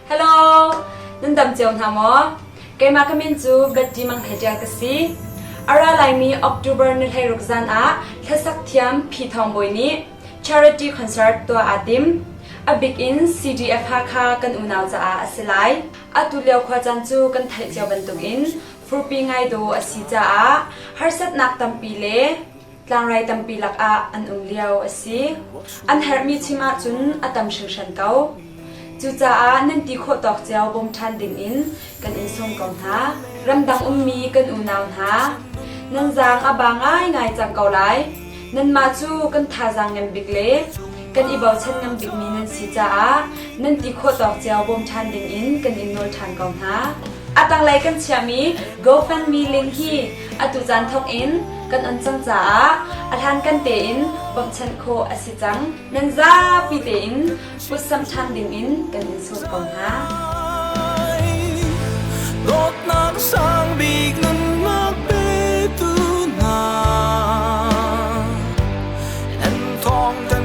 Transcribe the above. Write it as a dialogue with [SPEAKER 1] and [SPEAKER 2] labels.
[SPEAKER 1] Hello! Nan dam cio hna maw? Keimah ka min cu Betty Mang Hlei Ṭial ka si. A ra laimi October ni 16 zan ah hlasak thiam Phi Thawng Bawi nih charity concert tuah aa tim. A bik in CDF Hakha kan unau caah a si lai. Atu lio khuacaan cu kan theih cio bantukin furpi ngai dawh a si caah harsatnak tampi le tlangrai tampi lakah an um lio a si. An herhmi chim ahcun a tam hringhran ko. Cucaah nan ti khawh tawk cio bawm ṭhan dingin kan in sawm ko hna. Ramdang ummi kan unau hna, nan zaang a ba ngaingai cang ko lai. Nanmah cu kan thazaang ngan bik le kan i bochan ngam bikmi nan si caah nan ti khawh tawk cio bawm ṭhan dingin kan in nawl ṭhan ko hna. A tanglei kan chiahmi GoFundMe link hi atu caan thawk in kan on cang caah a hlankan tein bawmhchanh khawh a si cang. Nan zapi tein putsamh ṭhan dingin kan in sawm ko hna.
[SPEAKER 2] Dawtnak sang bik nunnak petu hna an thawng.